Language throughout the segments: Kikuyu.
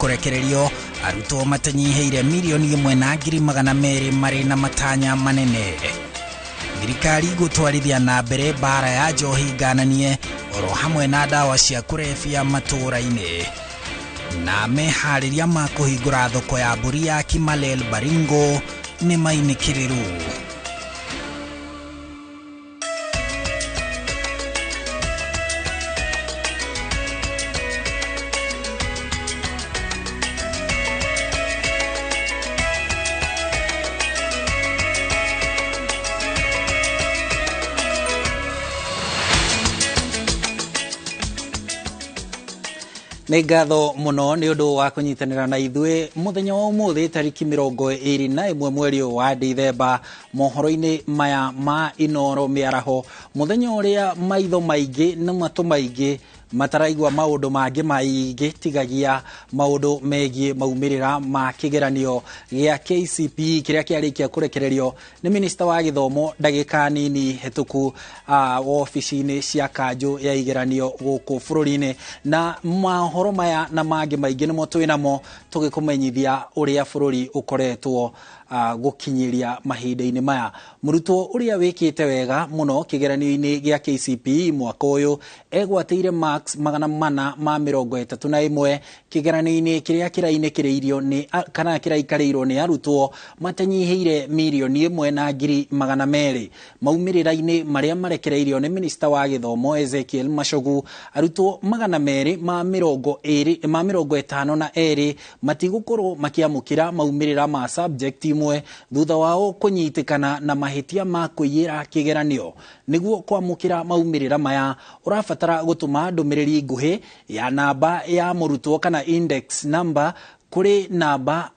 Kũrekererio arutwo matanyihĩire 1,200,000 marĩ na matanya manene. Thirikari gũtwarithia na mbere mbara ya njohi ngananie oro hamwe na ndawa cia kũrebia matũũra-inĩ. Na meharĩria ma kũhingũra thoko ya mbũri ya Kimalel Baringo nĩ mainĩkĩrĩru. Nĩ ngatho mũno nĩ ũndũ wa kũnyitanĩra na ithuĩ mũthenya wa ũmũthĩ tarĩki 21 mweri ũyũ wa Dithemba mohoro-inĩ maya ma Inooro mĩaraho, mũthenya ũrĩa maitho maingĩ na matũ maingĩ mataraigua maũndũ mangĩ maingĩ tigagia maũndũ megiĩ maumĩrĩra ma kĩgeranio gĩa KCPE kĩrĩa kĩarĩkia kũrekererio nĩ minista wa gĩthomo ndagĩka nini hĩtũku wobici-inĩ cia kanjũ ya igeranio gũkũ bũrũri-inĩ. Na mohoro maya na mangĩ maingĩ nĩmo twĩnamo tũgĩkũmenyithia ũrĩa bũrũri ũkoretwo gũkinyĩria mahinda-inĩ maya. Mũrutwo ũrĩa wĩkĩte wega mũno kĩgeranio-inĩ gĩa KCPE mwaka ũyũ egwatĩire marks 431 kĩgeranio-inĩ kĩrĩa kĩrainĩkĩrĩirio nĩ kana kĩraikarĩirwo nĩ arutwo matanyihĩire 1,200,000. Maumĩrĩra-inĩ marĩa marekereirio nĩ minista wa gĩthomo Ezekiel Machogu, arutwo 252 matigũkorwo makĩamũkĩra maumĩrĩra ma subject imwe thutha wao kũnyitĩkana na mahĩtia ma kũiyĩra kĩgeranio. Nĩguo kwamũkĩra maumĩrĩra maya ũrabatara gũtũma ndũmĩrĩri nguhĩ ya namba ya mũrutwo kana index number kũrĩ namba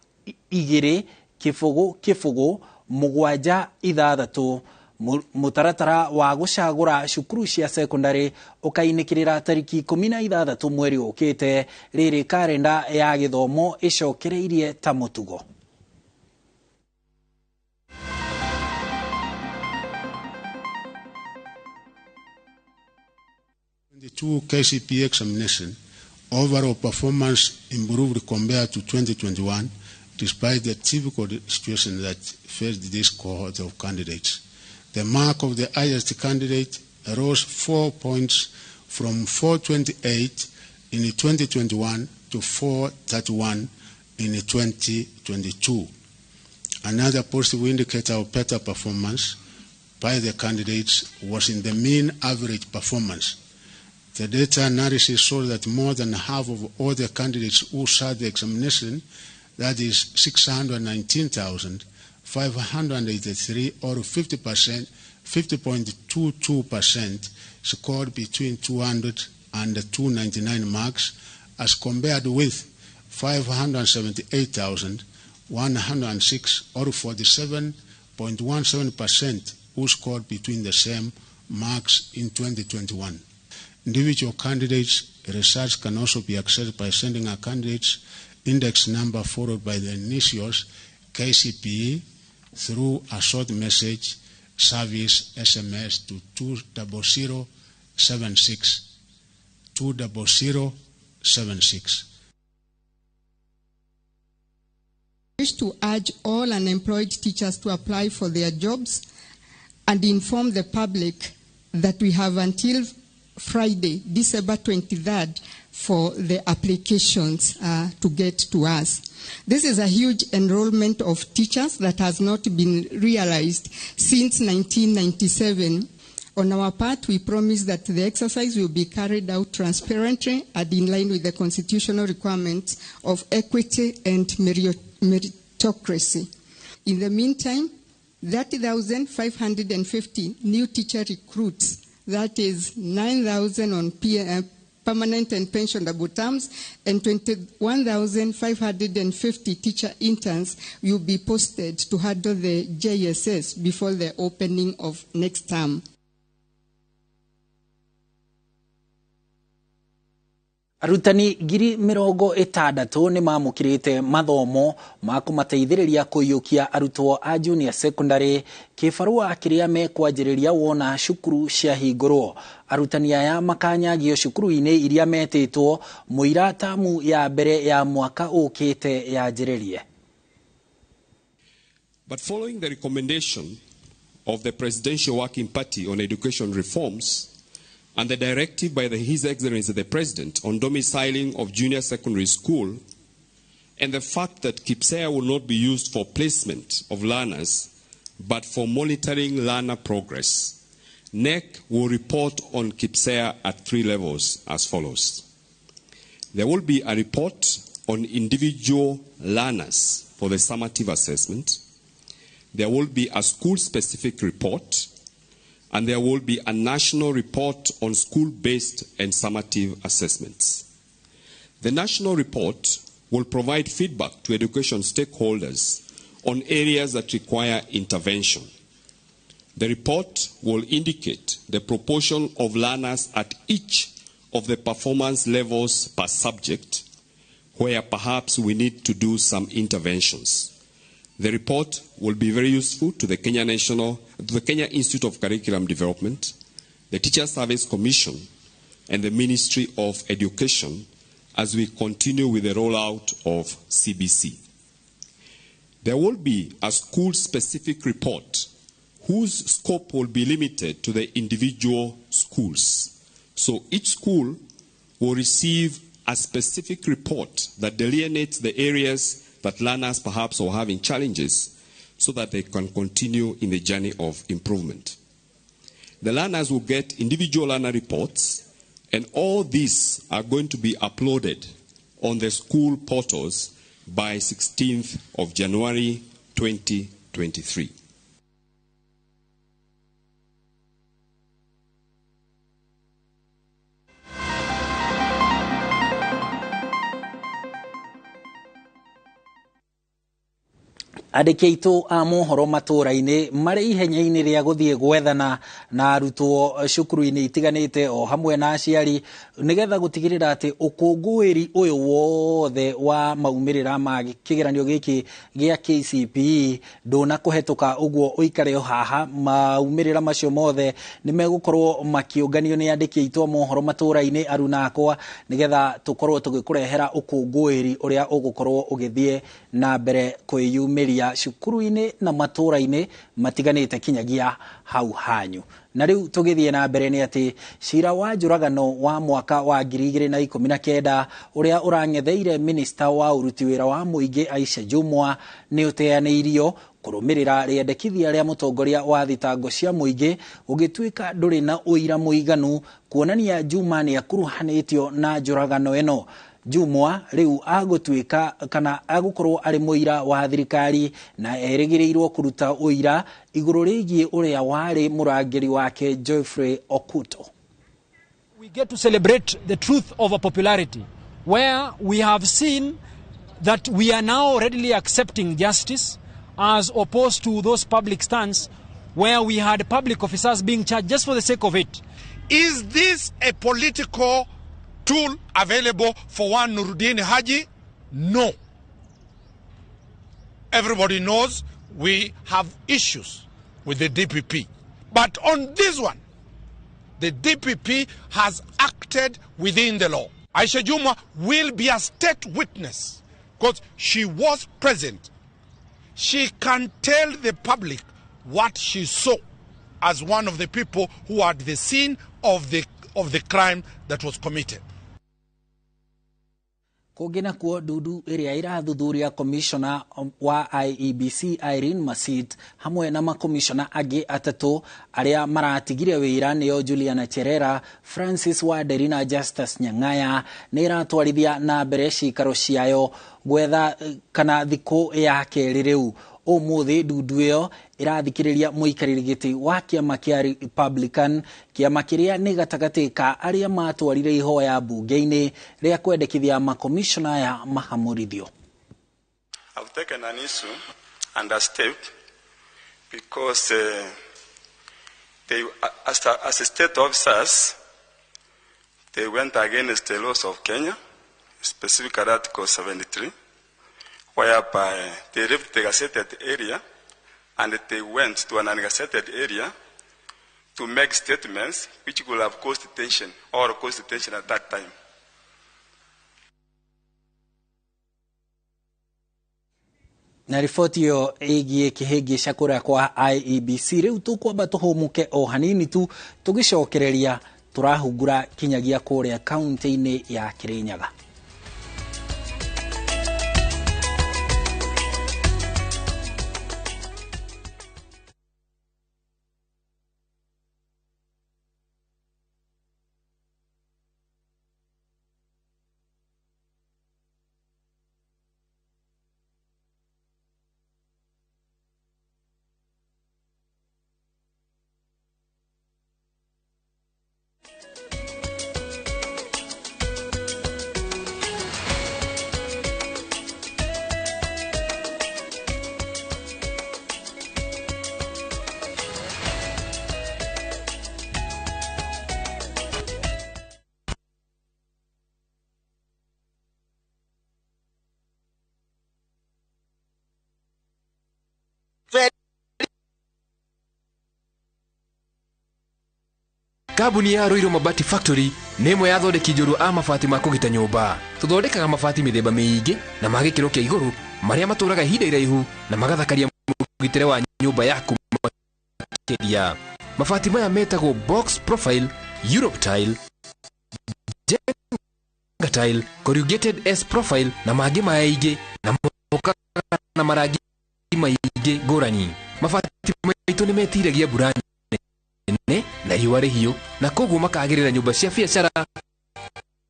2 0 0 7 6. Mũtaratara wa gũcagũra cukuru cia secondary ũkainĩkĩrĩra tarĩki 16 mweri ũkĩte, rĩrĩ karenda ya gĩthomo ĩcokereirie ta mũtugo. The 2 KCPE examination overall performance improved compared to 2021, despite the typical situation that faced this cohort of candidates. The mark of the highest candidate rose 4 points from 428 in 2021 to 431 in 2022. Another positive indicator of better performance by the candidates was in the mean average performance. The data analysis showed that more than half of all the candidates who sat the examination, that is 619,583 or 50.22%, scored between 200 and 299 marks, as compared with 578,106 or 47.17% who scored between the same marks in 2021. Individual candidates' results can also be accessed by sending a candidate's index number followed by the initials KCPE through a short message service SMS to 20076. 20076. I wish to urge all unemployed teachers to apply for their jobs and inform the public that we have until Friday, December 23rd, for the applications to get to us. This is a huge enrollment of teachers that has not been realized since 1997. On our part, we promise that the exercise will be carried out transparently and in line with the constitutional requirements of equity and meritocracy. In the meantime, 30,550 new teacher recruits, that is 9,000 on permanent and pensionable terms, and 21,550 teacher interns will be posted to handle the JSS before the opening of next term. Arutani 60,000 nĩ mamũkĩrĩte mathomo ma kũmateithĩrĩria kũiyũkia arutwo a junior secondary kĩbarũa kĩrĩa mekwanjĩrĩria wona cukuru ciahingũrwo. Arutani aya makanyagio cukuru-inĩ iria metĩtwo mũira tamu ya mbere ya mwaka ũkĩte yanjĩrĩrie. But following the recommendation of the Presidential Working Party on Education Reforms and the directive by His Excellency the President on domiciling of junior secondary school, and the fact that KPSEA will not be used for placement of learners but for monitoring learner progress, KNEC will report on KPSEA at 3 levels as follows. There will be a report on individual learners for the summative assessment. There will be a school-specific report, and there will be a national report on school-based and summative assessments. The national report will provide feedback to education stakeholders on areas that require intervention. The report will indicate the proportion of learners at each of the performance levels per subject, where perhaps we need to do some interventions. The report will be very useful to the Kenya Institute of Curriculum Development, the Teacher Service Commission, and the Ministry of Education as we continue with the rollout of CBC. There will be a school-specific report whose scope will be limited to the individual schools. So each school will receive a specific report that delineates the areas that learners perhaps are having challenges so that they can continue in the journey of improvement. The learners will get individual learner reports, and all these are going to be uploaded on the school portals by 16th of January 2023. Andĩki aitũ a mohoro matũra-inĩ marĩ ihenya-inĩ rĩa gũthiĩ gwethana na arutwo cukuru-inĩ itiganĩte o hamwe na aciari nĩgetha gũtigĩrĩra atĩ ũkũngũĩri ũyũ wothe wa maumĩrĩra ma kĩgeranio gĩkĩ gĩa KCPE ndũnakũhetũka ũguo ũikare o haha. Maumĩrĩra macio mothe nĩ megũkorwo makĩũnganio nĩ andĩki aitũ a mohoro matũra-inĩ aruna akwa nĩgetha tũkorwo tũgĩkũrehera ũkũngũĩri ũrĩa ũgũkorwo ũgĩthiĩ na mbere kwĩyumĩria cukuru-inĩ na matũra-inĩ matiganĩte kinyagia hau hanyu. Na rĩu tũgĩthiĩ na mbere nĩ atĩ cira wa njũragano wa mwaka wa 2019 ũrĩa ũrang'etheire minista wa ũruti wĩra wa mũingĩ Aisha Jumwa nĩ ũteanĩirio kũrũmĩrĩra rĩendekithia rĩa mũtongoria wa thitango cia mũingĩ ũgĩtuĩka ndũrĩ na ũira mũiganu kuonania Juma nĩ akuruhanĩtio na njũragano ĩno. Jumwa rĩu agũtuĩka kana agũkorwo arĩ mũira wa thirikari na erĩgĩrĩirwo kũruta ũira igũrũ rĩgiĩ ũrĩa warĩ mũrangĩri wake Geoffrey Okuto. We get to celebrate the truth over popularity, where we have seen that we are now readily accepting justice as opposed to those public stands where we had public officers being charged just for the sake of it. Is this a political tool available for one Noordin Haji? No. Everybody knows we have issues with the DPP. But on this one, the DPP has acted within the law. Aisha Jumwa will be a state witness because she was present. She can tell the public what she saw as one of the people who were at the scene of the crime that was committed. Kũngĩ nakuo ndundu ĩrĩa ĩrathuthuria komishona wa IEBC Irene Masit hamwe na makomishona angĩ atatũ arĩa maratigire wĩra nĩo Juliana Cherera, Francis Wanderi na Justus Nyang'aya nĩ ĩratwarithia na mbere cikaro ciayo gwetha kana thikũ ya kerĩ rĩu. Ũmũthĩ ndundu ĩyo ĩrathikĩrĩria mũikarĩri gĩtĩ wa kĩama kĩa Republican, kĩama kĩrĩa nĩ gatagatĩ ka arĩa matwarire ihoya mbunge-inĩ rĩa kwendekithia makomishona aya mahamũrithio. I've taken an issue and a step because they, as state officers, They went against the laws of Kenya, specifically Article 73, whereby they left the gazetted area and they went to an ungazetted area to make statements which could have caused tension or caused tension at that time. Na riboti ĩyo ĩgiĩ kĩhĩngĩca kũrĩa kwa IEBC rĩu tũkwamba tũhũmũke o hanini tu tũgĩcokereria tũrahungura kinyagia kũrĩa kaunti-inĩ ya Kirinyaga. Kambuni ya Ruiru Mabati Factory nĩ ĩmwe ya athondeki njorua a mabati ma kũgita nyũmba. Tũthondekaga mabati mĩthemba mĩingĩ na ma gĩkĩro kĩa igũrũ marĩa matũraga ihinda iraihu na magathakaria mũgitĩre wa nyũmba yaku makĩria. Mabati maya metagwo box profile, Europe tile, Jenga tile, corrugated S profile na mangĩ maingĩ na mokaga na marangi maingĩ ngũrani. Mabati maitũ nĩ metiragia mbura nene na riũa rĩhiũ na koguo makagĩrĩra nyũmba cia biacara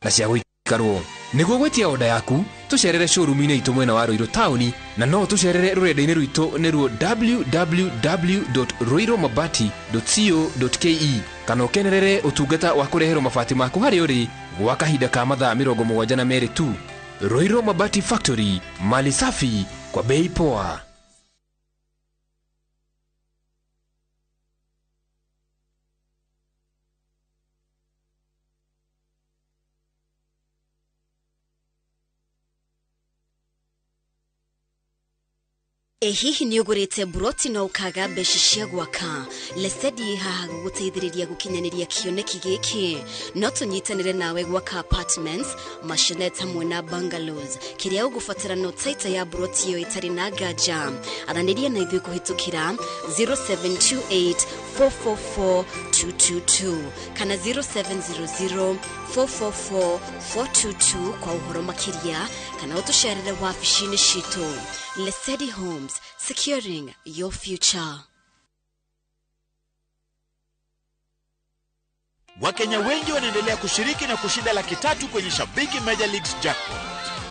na cia gũikarwo. Nĩguo gwĩtia oda yaku tũcerere showroom-inĩ itũ mwena wa Ruiru taũni na no tũcerere rũrenda-inĩ rwitũ nĩruo www.ruirumabati.co.ke kana ũkenerere ũtungata wa kũreherwo mabati maku harĩa ũrĩ gwa kahinda ka mathaa 72 tu. Ruiru Mabati Factory, mali safi kwa bei poa. Hihi nĩ ũgũrĩte buroti na ũkaga mbeca cia gwaka? Lesedi haha gũgũteithĩrĩria gũkinyanĩria kĩoneki gĩkĩ. No tũnyitanĩre nawe gwaka apartments, maisonette hamwe na bungalows. Kĩrĩa ũgũbatara no taita ya buroti ĩyo ĩtarĩ na nganja. Aranĩria na ithuĩ kũhĩtũkĩra 0728 444 222 kana 0700 444 422 kwa ũhoro makĩria kana ũtũcerere wabici-inĩ citũ. Lesedi Homes, securing your future. Wakenya wengi wanaendelea kushiriki na kushinda 300,000 kwenye Shabiki Major Leagues Jackpot.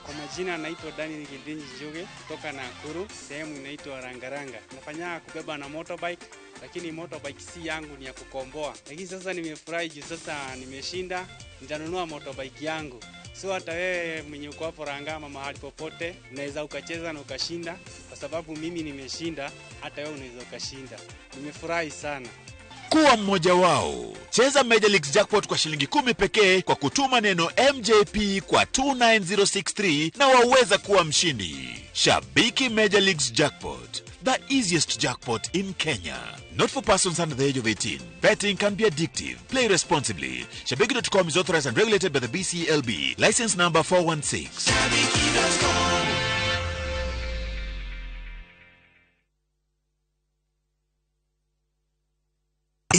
Kwa majina naitwa Daniel Gindinji Njuge kutoka Nakuru, sehemu inaitwa Rangaranga. Nafanya kubeba na motorbike, lakini motorbike si yangu, ni ya kukomboa. Lakini sasa nimefurahi juu sasa nimeshinda, nitanunua motorbike yangu. So hata wewe mwenye uko hapo Rangama mahali popote unaweza ukacheza na ukashinda, kwa sababu mimi nimeshinda, hata wewe unaweza ukashinda. Nimefurahi sana. Kuwa mmoja wao. Cheza Major Leagues Jackpot kwa shilingi 10 pekee kwa kutuma neno MJP kwa 29063 na waweza kuwa mshindi. Shabiki Major Leagues Jackpot, the easiest jackpot in Kenya. Not for persons under the age of 18. Betting can be addictive. Play responsibly. Shabiki.com is authorized and regulated by the BCLB. License number 416. Shabiki.com.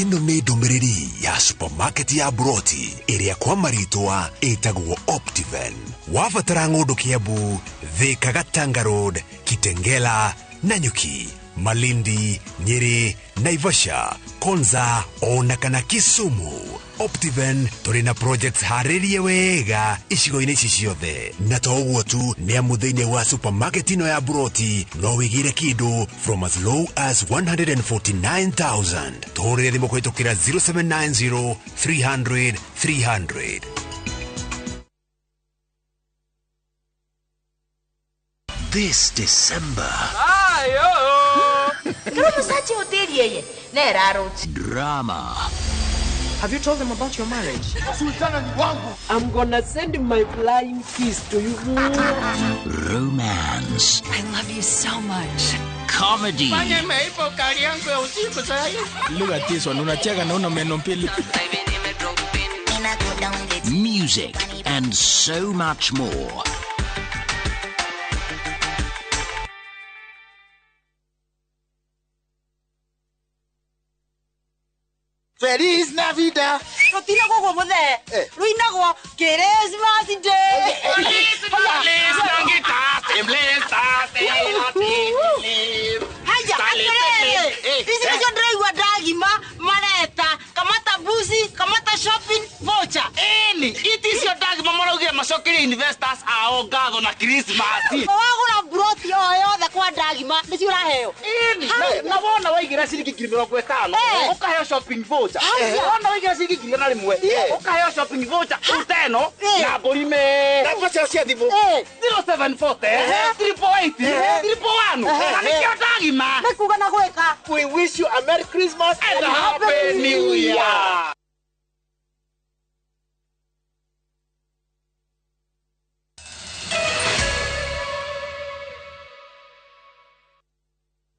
Ĩno nĩ ndũmĩrĩri ya supermarket ya Broti ĩrĩa kwa marĩtwa ĩtagwo Optiven. Wabatara ng'ũndũ Kiambu, Thika, Gatanga Road, Kitengela, Nanyuki, Malindi, Nyeri, Naivasha, Konza ona kana Kisumu. Optiven tũrĩ na projects harĩrie wega icigo-inĩ ici ciothe. Na to ũguo tu, nĩ amu thĩinĩ wa supermarket ĩno ya Broti no wĩgĩre kĩndũ from as low as 149,000. Tũhũrĩre thimũ kũhĩtũkĩra 0790 300 300. This December. Drama. Have you told them about your marriage? Sultana ni wangu. I'm gonna send my flying kiss to you. Romance. I love you so much. Comedy. Look at this one. Unacheka na una meno mbili. Music and so much more. Feliz Navidad. Rutinagwo guo muthe. Ruinagwo Christmas Day. Haya, atĩrĩrĩ, ici nĩcio ndĩraigua ndagima mareta kamata mbuzi, kamata shopping voucher. Ĩni, iti icio ndagima maraugire macokerie investors ao ngatho na Christmas. Wagũra mburoti o yothe kwa ndagima nĩcio ũraheo. Ĩni, na wona waigĩra ciringi 50,000 ũkaheo shopping voucher. Wona waigĩra ciringi 1,100 ũkaheo shopping voucher uteno na mbũri me. Namba ciao cia thimũ 0740 888 111. Na nĩkĩo ndagima. Nĩ kuga na gwĩka. We wish you a Merry Christmas and a Happy New Year.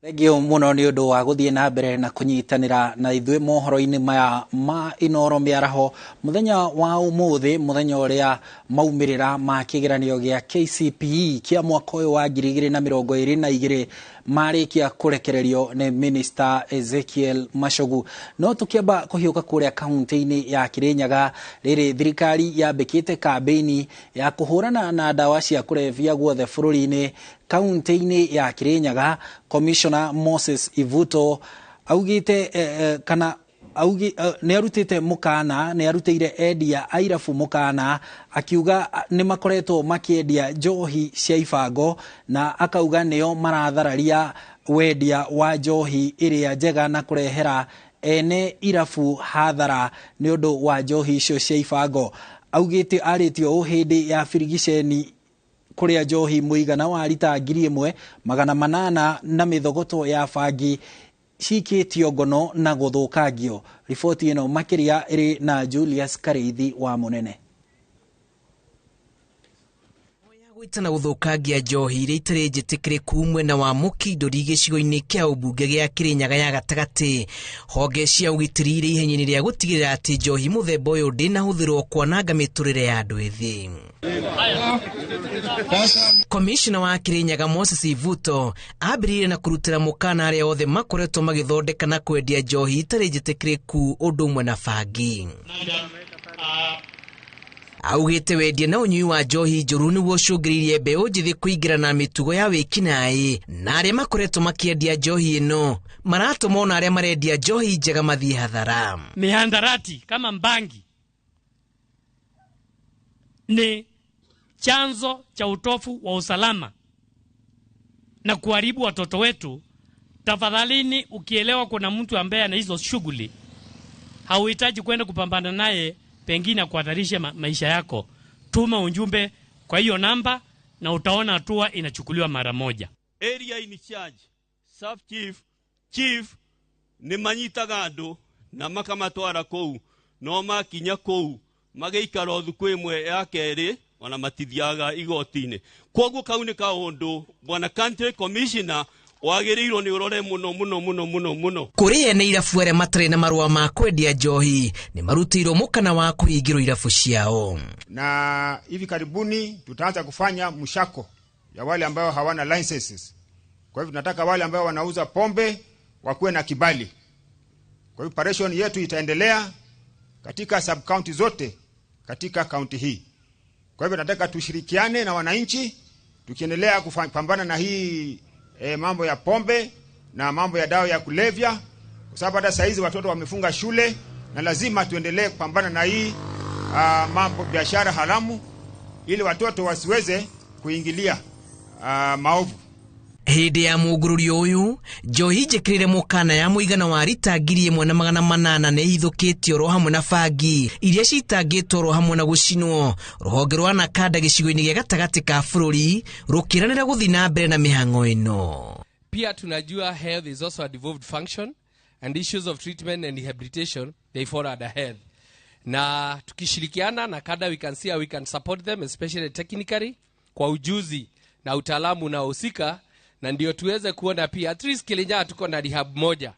Thengio muno nĩ ũndũ wa gũthiĩ na mbere na kũnyitanĩra na ithuĩ mohoro-inĩ maya ma Inooro mĩaraho mũthenya wa ũmũthĩ, mũthenya ũrĩa maumĩrĩra ma kĩgeranio gĩa KCPE kĩa mwaka ũyũ wa 2022 marĩkia kũrekererio nĩ Minister Ezekiel Machogu. No tũkĩamba kũhiũka kũrĩa kaunti-inĩ ya Kirinyaga, rĩrĩ thirikari yambĩkĩte kambĩini ya kũhũrana na ndawa cia kũrebia guothe bũrũri-inĩ. Kaunti-inĩ ya Kirinyaga, Commissioner Moses Ivuto augĩte kana nĩ arutĩte mũkana, nĩ arutĩire endia a irabu mũkana akiuga nĩ makoretwo makĩendia njohi cia ibango na akauga nĩo marathararia wendia wa njohi ĩrĩa njega na kũrehera ene irabu hathara nĩ ũndũ wa njohi icio cia ibango. Augĩte arĩtio ũũ hĩndĩ ya birigiceni kũrĩa njohi mũigana wa rita 1800 na mĩthogoto ya bangi cikĩtio ngono na gũthũkangio. Riboti ĩno makĩria ĩrĩ na Julius Karĩithi wa Mũnene. Gwĩtana gũthũkangia njohi iria itarĩ njĩtĩkĩrĩku mwena wa Mũkindũri gĩcigo-inĩ kĩa ũmbunge gĩa Kĩrĩnyaga ya gatagatĩ. Honge cia ũgitĩri irĩ ihenya-inĩ rĩa gũtigĩrĩra atĩ njohi mũthemba ũyũ ndĩnahũthĩrwo kwananga mĩtũrĩre ya andũ ethĩ. Komishona wa Kĩrĩnyaga Moses Ivuto ambĩrĩirie na kũrutĩra mũkana arĩa othe makoretwo magĩthondeka na kwendia njohi itarĩ njĩtĩkĩrĩku ũndũ ũmwe na bangi. Augĩte wendia na ũnyui wa njohi njũru nĩguo ũcũngĩrĩirie mbeũ njĩthĩ kũingĩra na mĩtugo ya wĩkinaĩ, na arĩa makoretwo makĩendia njohi ĩno maratũma ona arĩa marendia njohi njega mathiĩ hathara. Mihandarati kama mbangi ni chanzo cha utofu wa usalama na kuharibu watoto wetu. Tafadhalini, ukielewa kuna mtu ambaye ana hizo shughuli, hauhitaji kwenda kupambana naye pengine kuhatarisha maisha yako. Tuma ujumbe kwa hiyo namba na utaona hatua inachukuliwa mara moja. Area in charge, sub chief, chief ni manyitaga andu na makamatwara kuu, no makinya kuu magaikara thuku imwe ya keri ona matithiaga igoti-inĩ. Koguo kau nĩ kaũndũ bwana county commissioner wagĩrĩirwo nĩ ũrore mũno mũno mũno mũno mũno. Kũrĩ ene irabu arĩa matarĩ na marũa ma kwendia njohi nĩ marutĩirwo mũkana wa kũhingĩrwo irabu ciao. Na hivi karibuni tutaanza kufanya mshako ya wale ambao hawana licenses. Kwa hivyo tunataka wale ambao wanauza pombe wakuwe na kibali. Kwa hivyo operation yetu itaendelea katika sub county zote katika county hii. Kwa hivyo nataka tushirikiane na wananchi tukiendelea kupambana na hii mambo ya pombe na mambo ya dawa ya kulevya, kwa sababu hata saizi watoto wamefunga shule na lazima tuendelee kupambana na hii mambo biashara haramu ili watoto wasiweze kuingilia maovu. Hĩndĩ ya mũngũrũrio ũyũ njohi njĩkĩrĩre mũkana ya mũigana wa rita 1800 nĩ ĩhithũkĩtio oro hamwe na bangi iria citangĩtwo oro hamwe na gũcinwo. Rũhonge rwa Nakanda gĩcigo-inĩ gĩa gatagatĩ ka bũrũri rũkĩranĩra gũthiĩ na mbere na mĩhang'o ĩno. Pia tunajua health is also a devolved function, And issues of treatment and rehabilitation, they fall under health. Na tukishirikiana na kada, we can see how we can support them, especially technically, kwa ujuzi na utaalamu unaohusika, na ndio tuweze kuona pia at least Kirinyaga tuko na rehab moja,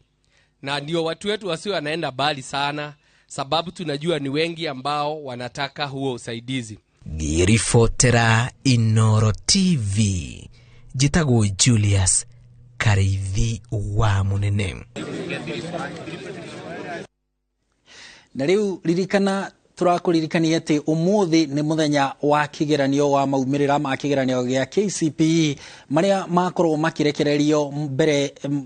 na ndio watu wetu wasio wanaenda mbali sana, sababu tunajua ni wengi ambao wanataka huo usaidizi. Ngĩribotera Inoro TV, njĩtagwo Julius Karĩithi wa Mũnene. Na rĩu ririkana, tũrakũririkania atĩ ũmũthĩ nĩ mũthenya wa kĩgeranio wa maumĩrĩra ma kĩgeranio gĩa KCPE marĩa makorwo makĩrekererio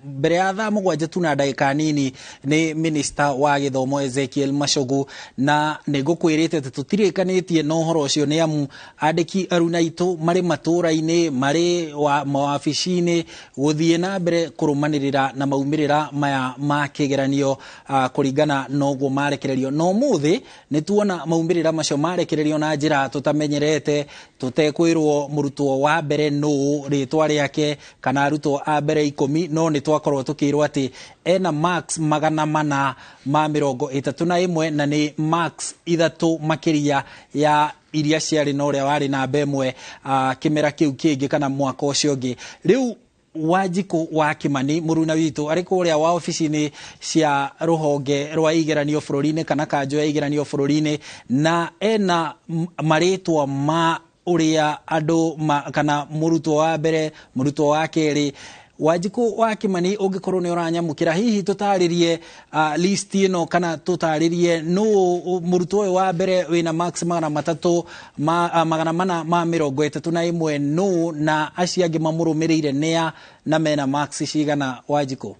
mbere ya thaa 7 tu na ndagĩka nini nĩ minista wa gĩthomo Ezekiel Machogu. Na nĩ ngũkwĩrĩte atĩ tũtirĩkanĩtie na ũhoro ũcio, nĩ amu andĩki aruna aitũ marĩ matũũra-inĩ, marĩ mawabici-inĩ gũthiĩ na mbere kũrũmanĩrĩra na maumĩrĩra maya ma kĩgeranio kũringana na ũguo marekererio. Na ũmũthĩ nĩ tuona maumĩrĩra macio marekererio na njĩra tũtamenyerete, tũtekwĩrwo mũrutwo wa mbere nũ, rĩtwa rĩake, kana arutwo a mbere 10, no nĩ twakorwo tũkĩrwo atĩ ena marks 431, na nĩ marks 3 makĩria ya iria ciarĩ na ũrĩa warĩ namba 1 kĩmera kĩu kĩngĩ kana mwaka ũcio ũngĩ. Rĩu Wanjikũ wa Kimani mũruna witũ arĩ kũrĩa wa obici-inĩ cia rũhonge rwa igeranio bũrũri-inĩ kana kanjũ ya igeranio bũrũri-inĩ, na ena marĩtwa ma ũrĩa andũ kana mũrutwo wa mbere, mũrutwo wa kerĩ. Wanjikũ wa Kimani, ũngĩkorwo nĩ ũranyamũkĩra, hihi tũtarĩrie list ĩno kana tũtarĩrie nũ mũrutwo ũyũ wa mbere wĩna marks 431 nũ, na acio angĩ mamũrũmĩrĩire nĩa na mena marks cigana? Wanjikũ.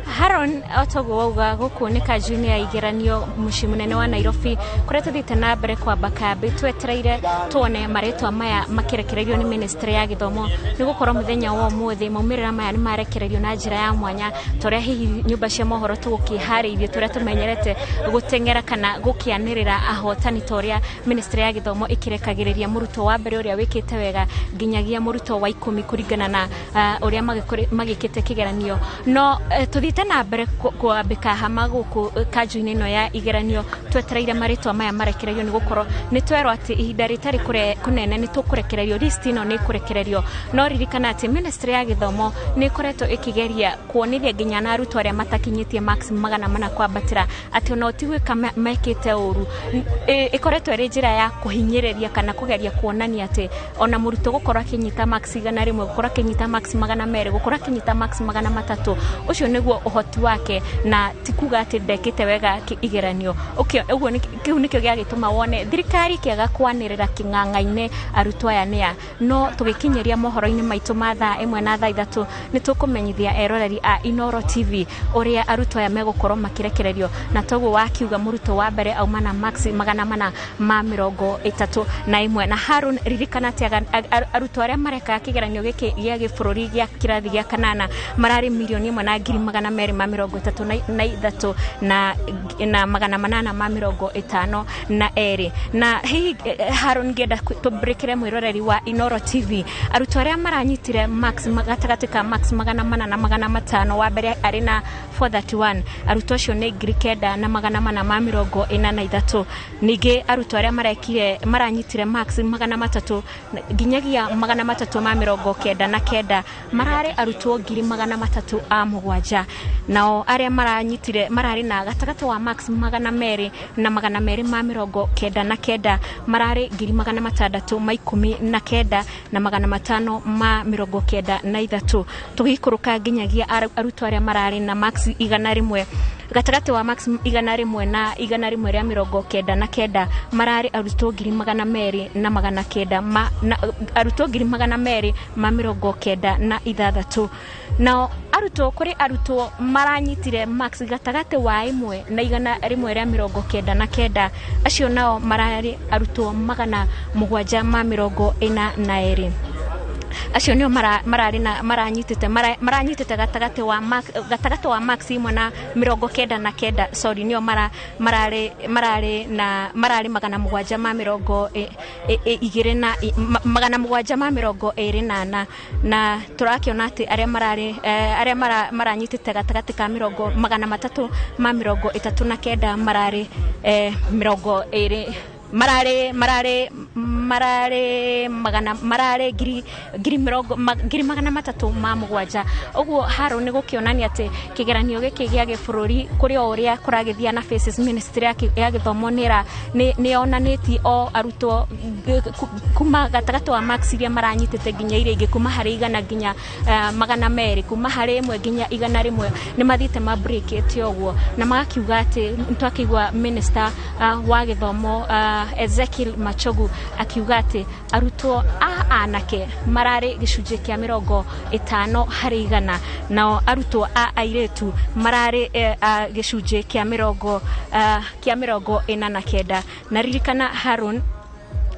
Haron, otoguo wauga, gũkũ nĩ kanjũ-inĩ ya igeranio mũciĩ mũnene wa Nairobi, kũrĩa tũthiĩte na mbere kwamba kambĩ twetereire tuone marĩtwa maya makĩrekererio nĩ ministry ya gĩthomo, nĩ gũkorwo mũthenya wa ũmũthĩ maumĩrĩra maya nĩ marekererio na njĩra ya mwanya, torĩa hihi nyũmba cia mohoro tũgũkĩharĩirie, tũrĩa tũmenyerete gũteng'era kana gũkĩanĩrĩra ahotani, torĩa ministry ya gĩthomo ĩkĩrekagĩrĩria mũrutwo wa mbere ũrĩa wĩkĩte wega nginyagia mũrutwo wa 10 kũringana na ũrĩa magĩkĩte kĩgeranio. No tũthiĩte na mbere kwambĩka hama gũkũ kanjũ-inĩ ĩno ya igeranio twetereire marĩtwa maya marekererio, nĩ gũkorwo nĩ twerwo atĩ ihinda rĩtarĩ kũnene nĩ tũkũrekererio, list ĩno nĩ ĩkũrekererio. No ririkana atĩ ministry ya gĩthomo nĩ ĩkoretwo ĩkĩgeria kuonithia nginya na arutwo arĩa matakinyĩtie marks 400 kwambatĩra atĩ ona ti gwĩka mekĩte ũru. Ĩkoretwo ĩrĩ njĩra ya kũhinyĩrĩria kana kũgeria kuonania atĩ ona mũrutwo gũkorwo akĩnyita marks 100, gũkorwo akĩnyita marks 200, gũkorwo akĩnyita marks 300, ũcio nĩguo ũhoti wake, na ti kuga atĩ ndekĩte wega igeranio. Ũguo kĩu nĩkĩo gĩagĩtũma wone thirikari ĩkĩaga kwanĩrĩra kĩng'ang'a-inĩ arutwo aya nĩa. No tũgĩkinyĩria mohoro-inĩ maitũ ma thaa 1 na thaa 3 nĩ tũkũmenyithia eroreri a Inoro TV ũrĩa arutwo aya megũkorwo makĩrekererio, na toguo wakiuga mũrutwo wa mbere auma na marks 431. Na Harun, ririkana atĩ arutwo arĩa mareka kĩgeranio gĩkĩ gĩa gĩbũrũri gĩa kĩrathi gĩa kanana mararĩ 1,233 na 852. Na hihi Harun, ngĩenda tũmbĩrĩkĩre mwĩroreri wa Inoro TV arutwo arĩa maranyitire marks gatagatĩ ka marks 400 na 500, wa mbere arĩ na 431, arutwo acio nĩ 9443. Ningĩ arutwo arĩa maranyitire marks 300 nginyagia 399 mararĩ arutwo 307. Nao arĩa maranyitire mararĩ na gatagatĩ wa marks 200 na 299 mararĩ 619 na 593. Tũgĩikũrũka nginyagia arutwo arĩa mararĩ na marks 100, gatagatĩ wa marks 100 na 199 mararĩ arutwo 200,900 arutwo 296. Nao arutwo kũrĩ arutwo maranyitire marks gatagatĩ wa 1 na 199, acio nao mararĩ arutwo 742. Acio nĩo mararĩ na maranyitĩte gatagatĩ wa max imwe na 99, sorry, nĩo mararĩ na mararĩ 724 na 724, na tũrakĩona atĩ arĩa mararĩ arĩa maranyitĩte gatagatĩ ka 339 mararĩ 20 mararĩ mararĩ mararĩ magana mararĩ ngiri ngiri mĩrongo 307,000. Ũguo haro nĩ gũkĩonania atĩ kĩgeranio gĩkĩ gĩa gĩbũrũri kũrĩ o ũrĩa kũragĩthia na phases, ministry ya gĩthomo nĩ yonanĩtie o arutwo kuma gatagatĩ wa marks iria maranyitĩte nginya iria ingĩ, kuma harĩ 100 nginya 200, kuma harĩ 1 nginya 100, nĩ mathiĩte mabreakĩte ũguo, na magakiuga atĩ nĩtwakĩigua minister wa gĩthomo Ezekiel Machogu akiuga atĩ arutwo a anake mararĩ gĩcunjĩ kĩa 50 harĩ 100, nao arutwo a airĩtu mararĩ gĩcunjĩ kĩa 49. Na ririkana Harun,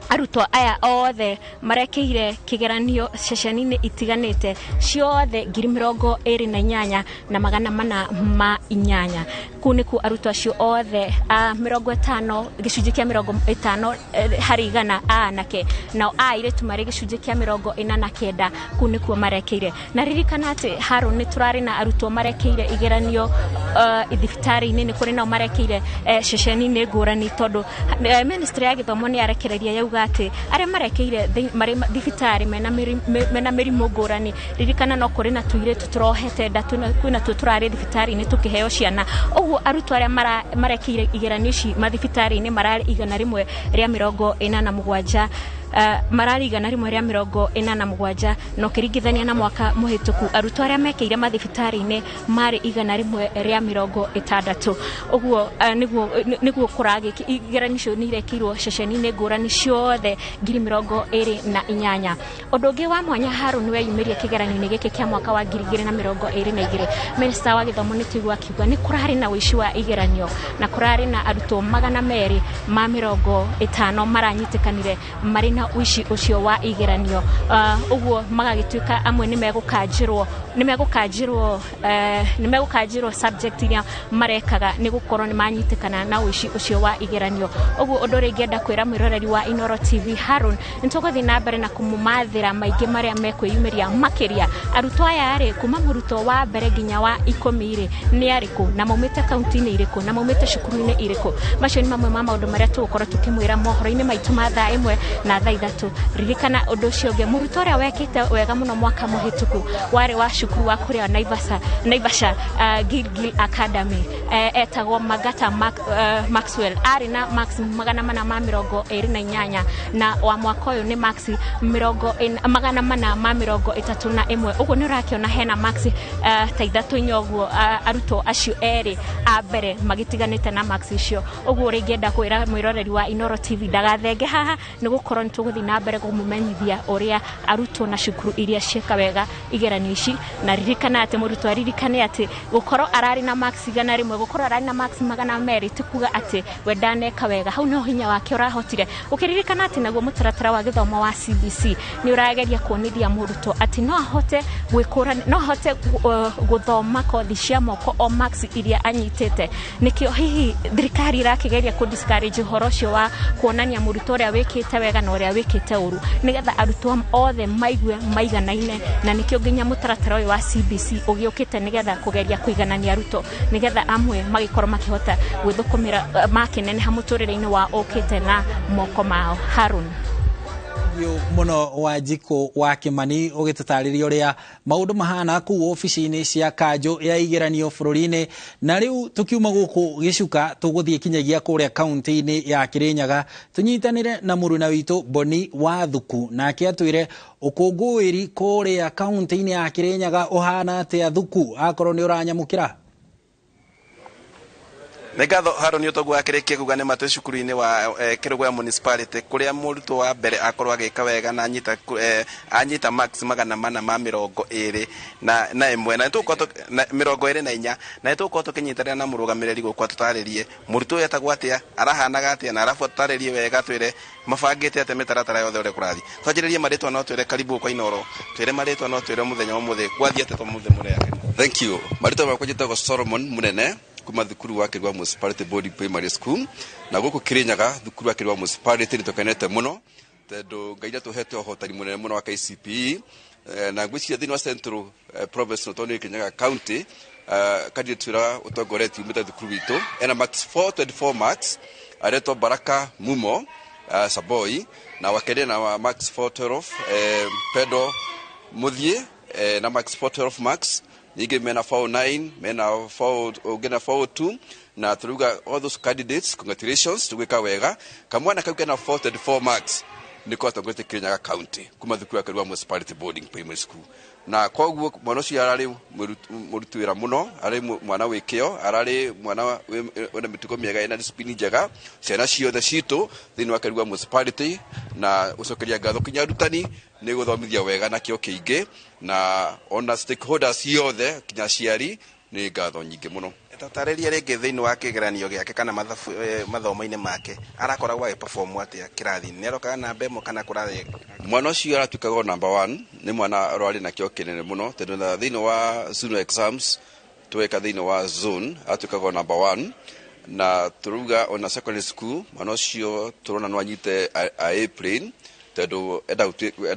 arutwo aya othe marekeire kĩgeranio ceceni-inĩ itiganĩte ciothe 28,408. Kũu nĩkuo arutwo acio othe a 50, gĩcunjĩ kĩa 50 harĩ 100 a anake, nao a airĩtu marĩ gĩcunjĩ kĩa 49. Kũu nĩkuo marekeire. Na ririkana atĩ Harun, nĩ tũrarĩ na arutwo marekeire igeranio thibitarĩ-inĩ, nĩ kũrĩ nao marekeire ceceni-inĩ ngũrani, tondũ ministry ya gĩthomo nĩ yarekereria yauga atĩ arĩa marekeire marĩ thibitarĩ mena mĩrimũ ngũrani. Ririkana no kũrĩ na tũirĩtu tũrohete nda, kwĩna tuo tũrarĩ thibitarĩ-inĩ tũkĩheo ciana. Ũguo arutwo arĩa marekeire igeranio ici mathibitarĩ-inĩ mararĩ 147, mararĩ 147, na ũkĩringithania na mwaka mũhĩtũku arutwo arĩa mekeire mathibitarĩ-inĩ marĩ 160. Ũguo nĩguo kũragĩki igeranio icio nĩ irekirwo ceceni-inĩ ngũrani ciothe 28,000. Ũndũ ũngĩ wa mwanya Harun weyumĩria kĩgeranio-inĩ gĩkĩ kĩa mwaka wa 2022, minister wa gĩthomo nĩ tũigua akiuga nĩ kũrarĩ na ũici wa igeranio, na kũrarĩ na arutwo 250 maranyitĩkanire marĩ na ũici ũcio wa igeranio. Ũguo magagĩtuĩka amwe nĩ megũkanjĩrwo subject iria marekaga nĩ gũkorwo nĩ manyitĩkana na ũici ũcio wa igeranio. Ũguo ũndũ ũrĩa ingĩenda kwĩra mwĩroreri wa Inooro TV Harun, nĩ tũgũthiĩ na mbere na kũmũmathĩra maingĩ marĩa mekwĩyumĩria makĩria. Arutwo aya rĩ, kuma mũrutwo wa mbere nginya wa 10 rĩ, nĩ arĩkũ, na maumĩte kaunti-inĩ irĩkũ, na maumĩte cukuru-inĩ irĩkũ. Macio nĩ mamwe ma maũndũ marĩa tũgũkorwo tũkĩmwĩra mohoro-inĩ maitũ ma thaa 1 na thaa 3. Ririkana ũndũ ũcio ũngĩ, mũrutwo ũrĩa wekĩte wega mũno mwaka mũhĩtũku warĩ wa cukuru wa kũrĩa Naivasha, Gilgil Academy, etagwo Magata Maxwell, arĩ na max 428, na wa mwaka ũyũ nĩ max 431. Ũguo nĩ ũrakĩona hena max ta 3 inya ũguo, arutwo acio erĩ a mbere magĩtiganĩte na max icio. Ũguo ũrĩa ingĩenda kwĩra mwĩroreri wa Inooro TV ndagathenge haha, nĩ gũkorwo nĩ tũgũthiĩ na mbere kũmũmenyithia ũrĩa arutwo na cukuru iria ciĩka wega igeranio ici. Na ririkana atĩ mũrutwo aririkane atĩ gũkorwo ararĩ na max 100, gũkorwo ararĩ na max 200 ti kuga atĩ we ndaneka wega, hau no hinya wake ũrahotire. Ũkĩririkana atĩ naguo mũtaratara wa gĩthomo wa CBC nĩ ũrageria kuonithia mũrutwo atĩ no ahote gwĩkũra, no ahote gũthoma kothi cia moko o max iria anyitĩte. Nĩkĩo hihi thirikari ĩrakĩgeria kũ discourage ũhoro ũcio wa kuonania mũrutwo ũrĩa wĩkĩte wega na ũrĩa wĩkĩte ũru, nĩgetha arutwo othe maigue maiganaine. Na nĩkĩo nginya mũtaratara ũyũ wa CBC ũgĩũkĩte nĩgetha kũgeria kũiganania arutwo, nĩgetha amwe magĩkorwo makĩhota gwĩthũkũmĩra makĩneneha mũtũrĩre-inĩ wa ũkĩte na moko mao. Harun. Mũno Wanjikũ wa Kĩmani ũgĩtũtarĩria ũrĩa maũndũ mahana kũu obici-inĩ cia kanjũ ya igeranio bũrũri-inĩ. Na rĩu tũkiuma gũkũ gĩcuka tũgũthiĩ kinyagia kũrĩa kaunti-inĩ ya Kĩrĩnyaga tũnyitanĩre na mũruna witũ Boni wa Thuku, nake atwĩre ũkũngũĩri kũrĩa kaunti-inĩ ya Kĩrĩnyaga ũhana atĩa. Thuku, akorwo nĩ ũranyamũkĩra. Nĩ ngatho Harũni ũtoguo akĩrĩkia kuga nĩ matwĩ cukuru-inĩ wa Kĩrũgũya Municipality kũrĩa mũrutwo wa mbere akorwo agĩka wega na anyita max 421 na nĩtũgũkorwo 24 na nĩtũgũkorwo tũkĩnyitanĩra na mũrũgamĩrĩri gũkũ atũtarĩrie mũrutwo ũyũ etagwo atĩa, arahanaga atĩa, na arabu atũtarĩrie wega twĩre mabangĩte atĩa mĩtaratara yothe ũrĩa kũrathiĩ. Twanjĩrĩrie marĩtwa no twĩre karibu kwa Inooro, twĩre marĩtwa no twĩre mũthenya wa ũmũthĩ gwathiĩ atĩa tũmũthĩ mũrĩa. Thank you. Marĩtwa makwa njĩtagwo Solomon Munene kuma thukuru wa Kĩrũa Municipality Boarding Primary School, na gũkũ Kĩrĩnyaga thukuru wa Kĩrũa Municipality nĩtũkenete mũno tondũ Ngai nĩatũhete ũhotani mũnene mũno wa KCPE, na ngwĩciria thĩinĩ wa Central Province no tondũ nĩ Kĩrĩnyaga County, candidate ũrĩa ũtongoretie umĩte thukuru witũ ena max 424 marks, aretwo Baraka Mumo Saboi, na wakerĩ na max 412 Pedro Muthie na max 412 marks, ningĩ mena 409 mena 4 ũngĩ na 402, na turuga all those candidates congratulations, tugwĩka wega. Kamwana kau kena 424 marks nĩko atongoretie Kĩrĩnyaga County kuma thukuru ya Kĩrũa Municipality Boarding Primary School, na koguo mwana ũcio ararĩ mũruti wĩra mũno, arĩ mwana wĩ kĩo, ararĩ mwana wĩna mĩtugo mĩega, ena discipline njega. Ciana ciothe citũ thĩinĩ wa Kĩrũa Municipality, na gũcokeria ngatho kinya arutani nĩ gũthomithia wega na kĩo kĩingĩ, na ona stakeholders ciothe kinya aciari nĩ ngatho nyingĩ mũno. Tatarĩria rĩngĩ thĩinĩ wa kĩgeranio gĩake kana mathomo-inĩ make arakoragwo agĩperform atĩa kĩrathi-inĩ, nĩ arokaga namba ĩmwe kana kũrathiĩ? Mwana ũcio aratuĩkaga number 1, nĩ mwana ũrarĩ na kĩo kĩnene mũno tondũ na thĩinĩ wa zonal exams tweka thĩinĩ wa zone aratuĩkaga number 1, na tũrauga ona secondary school mwana ũcio tũrona no anyite A plane tondũ enda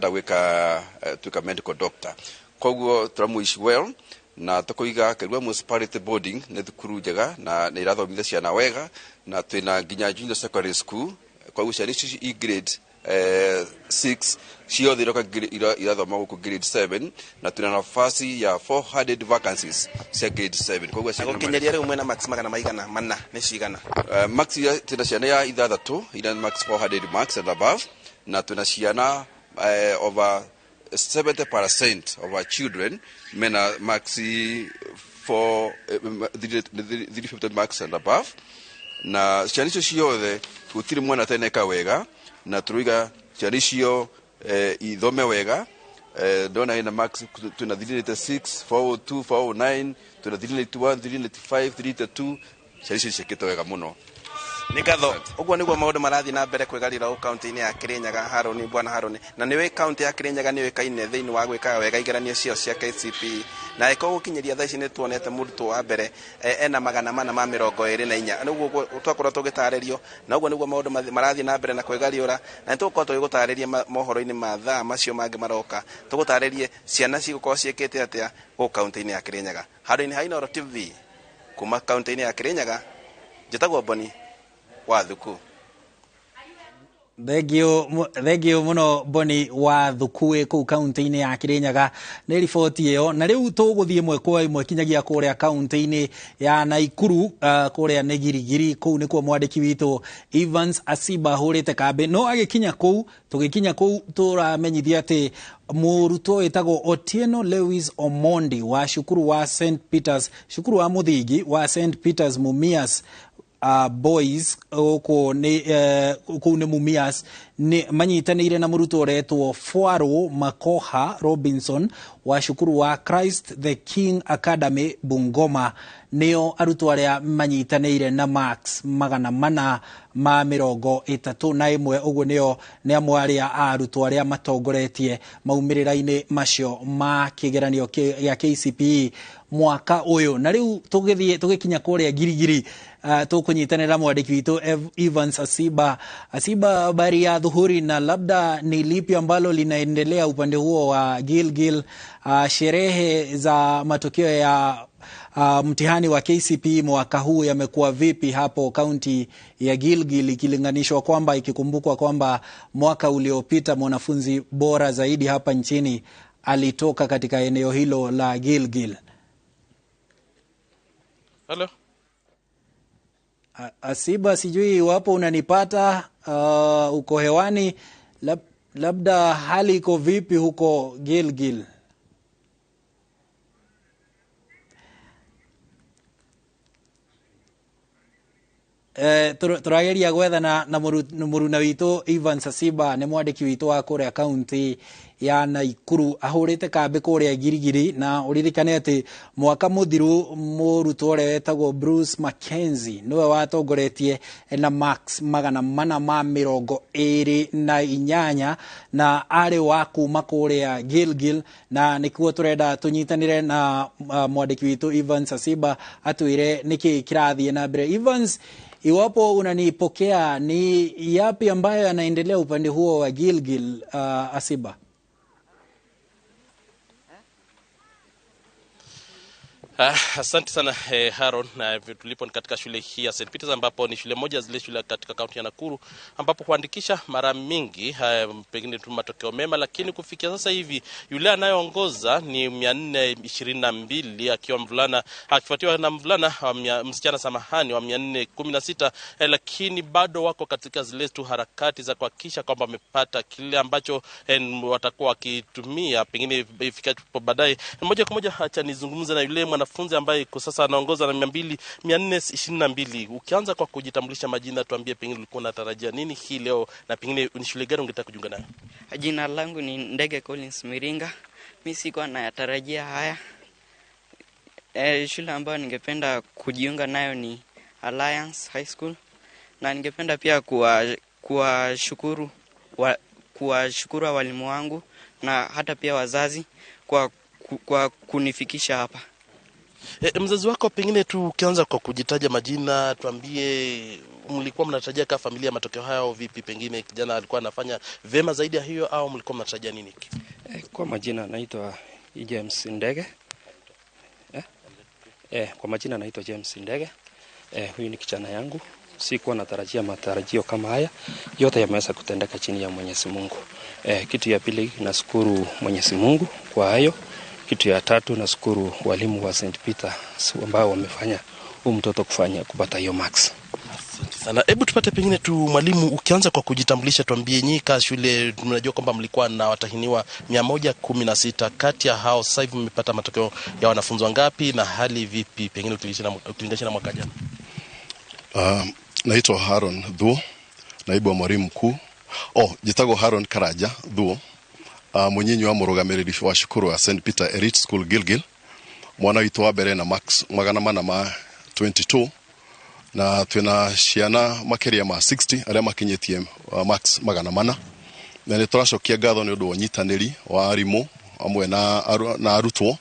gwĩka tuĩka medical doctor, koguo tũramwish well. Na tũkoiga Kĩrũa Municipality Boarding nĩ thukuru njega na nĩ irathomithia ciana wega, na twĩna nginya junior secondary school, koguo ciana ici i grade 6 ciothe iroka irathoma gũkũ grade 7, na twĩna nafasi ya 400 vacancies cia grade 7, koguo ciana gũkinyĩria rĩu mwena max magana maigana mana nĩ cigana? Max twĩna ciana ya ithathatũ ina max 400 marks and above, na twĩna ciana over 70% of our children mena max 350 marks and above, na ciana icio ciothe gũtirĩ mwana ateneka wega, na tũrauga ciana icio ithome wega. Ndona ina max twĩna 386, 402, 409, twĩna 381, 385, 382, ciana icio ciĩkĩte wega mũno. Nĩ ngatho. Ũguo nĩguo maũndũ marathiĩ na mbere kwĩgarĩra kaunti-inĩ ya Kĩrĩnyaga. Harũni, bwana Harũni, na nĩũĩ kaunti ya Kĩrĩnyaga nĩ yũĩkaine thĩinĩ wa gwĩkaga wega igeranio ciao cia KCPE, na ĩkorwo gũkinyĩria thaa ici nĩ tuonete mũrutwo wa mbere ena 424, nĩguo twakorwo tũgĩtarĩrio, na ũguo nĩguo maũndũ marathiĩ na mbere na kwĩgariũra, na nĩtũgũkorwo tũgĩgũtarĩria mohoro-inĩ ma thaa macio mangĩ maroka, tũgũtarĩrie ciana cigũkorwo ciĩkĩte atĩa gũkũ kaunti-inĩ ya Kĩrĩnyaga. Handũ-inĩ ha Inooro TV kuma kaunti-inĩ ya Kĩrĩnyaga, njĩtagwo Boni wa Thuku. Thank you muno Boni wa Thuku kũu kaunti-inĩ ya Kĩrĩnyaga nĩ riboti ĩyo. Na rĩu tũgũthiĩ ĩmwe kwa ĩmwe kinyagia kũrĩa kaunti-inĩ ya Naikuru, kũrĩa nĩ Girigiri, kũu nĩkuo mwandĩki witũ Evans Asiba ahũrĩte kambĩ. No agĩkinya kũu, tũgĩkinya kũu tũramenyithia atĩ mũrutwo wĩtagwo Otieno Lewis Omondi wa cukuru wa St Peters, cukuru wa mũthingi wa St Peters Mumias Boys gũkũ nĩ kũu nĩ Mumias, nĩ manyitanĩire na mũrutwo ũretwo Fwaro Makoha Robinson wa cukuru wa Christ the King Academy Bungoma, nĩo arutwo arĩa manyitanĩire na marks 431. Ũguo nĩo nĩ amwe arĩa a arutwo arĩa matongoretie maumĩrĩra-inĩ macio ma kĩgeranio gĩa KCPE mwaka ũyũ. Na rĩu tũgĩthiĩ tũgĩkinya kũrĩa Girigiri, tũkũnyitanĩra mwandĩki witũ Evans Asiba. Asiba, habari ya dhuhuri, na labda ni lipi ambalo linaendelea upande huo wa Gilgil? Sherehe za matokeo ya mtihani wa KCPE mwaka huu yamekuwa vipi hapo kaunti ya Gilgil, ikilinganishwa kwamba ikikumbukwa kwamba mwaka uliopita mwanafunzi bora zaidi hapa nchini alitoka katika eneo hilo la Gilgil? Hello. Asiba, sijui iwapo unanipata, uko hewani, labda hali iko vipi huko Gilgil? Tũrageria gwethana na mũruna witũ Ivan Sasiba, nĩ mwandĩki witũ wa kũrĩa kaunti ya Naikuru, ahũrĩte kambĩ kũrĩa Girigiri, na ũririkane atĩ mwaka mũthiru mũrutwo ũrĩa wetagwo Bruce Mackenzie nĩwe watongoretie na marks 428, na arĩ wa kuma kũrĩa Gilgil, na nĩkuo tũrenda tũnyitanĩre na mwandĩki witũ Ivan Sasiba atwĩre nĩkĩ kĩrathiĩ na mbere. Evans, iwapo unanipokea, ni yapi ambayo yanaendelea upande huo wa Gilgil, Asiba? Asante sana Haron. Na tulipo ni katika shule hii ya St. Peters, ambapo ni shule moja zile shule katika kaunti ya Nakuru ambapo huandikisha mara mingi pengine tu matokeo mema, lakini kufikia sasa hivi yule anayeongoza ni 422 akiwa mvulana, akifuatiwa na mvulana msichana samahani wa 416, lakini bado wako katika zile tu harakati za kuhakikisha kwamba wamepata kile ambacho watakuwa wakitumia pengine ifikapo baadaye. Moja kwa moja acha nizungumze na yule mwanafunzi ambaye kwa sasa anaongoza na 422. Ukianza kwa kujitambulisha majina, tuambie pengine ulikuwa unatarajia nini hii leo na pengine ni shule gani ungetaka kujiunga nayo? Jina langu ni Ndege Collins Miringa. Mimi sikuwa nayatarajia haya. Shule ambayo ningependa kujiunga nayo ni Alliance High School, na ningependa pia kuwashukuru walimu wangu na hata pia wazazi kwa kunifikisha hapa. Mzazi wako pengine tu ukianza kwa kujitaja majina, tuambie mlikuwa mnatarajia kama familia matokeo haya au vipi? Pengine kijana alikuwa anafanya vema zaidi ya hiyo au mlikuwa mnatarajia nini? Kwa majina naitwa James Ndege. Kwa majina naitwa James Ndege. Huyu ni kijana yangu. Sikuwa natarajia matarajio kama haya. Yote yameweza kutendeka chini ya Mwenyezi Mungu. Kitu ya pili, nashukuru Mwenyezi Mungu kwa hayo. Kitu ya tatu, nashukuru walimu wa St. Peter ambao wamefanya huyu mtoto kupata hiyo marks. Asante sana. Hebu tupate pengine tu mwalimu, ukianza kwa kujitambulisha, tuambie nyika shule mnajua kwamba mlikuwa na watahiniwa 116, kati ya hao sasa hivi mmepata matokeo ya wanafunzi wangapi na hali vipi pengine ukilinganisha na mwaka jana? Naitwa Haron Thuo, naibu wa mwalimu mkuu. Jitagwo Haron Karaja Thuo, mwenyinyi wa murugamiriri wa cukuru wa St. Peter Elite School Gilgil. Mwana witũ wa mbere na max 422, na twina ciana makiria ma 60 aria makinyitie max 400, na nĩ tũracokia ngatho nĩ ũndũ wa ũnyitanĩri wa arimũ hamwe na arutwo,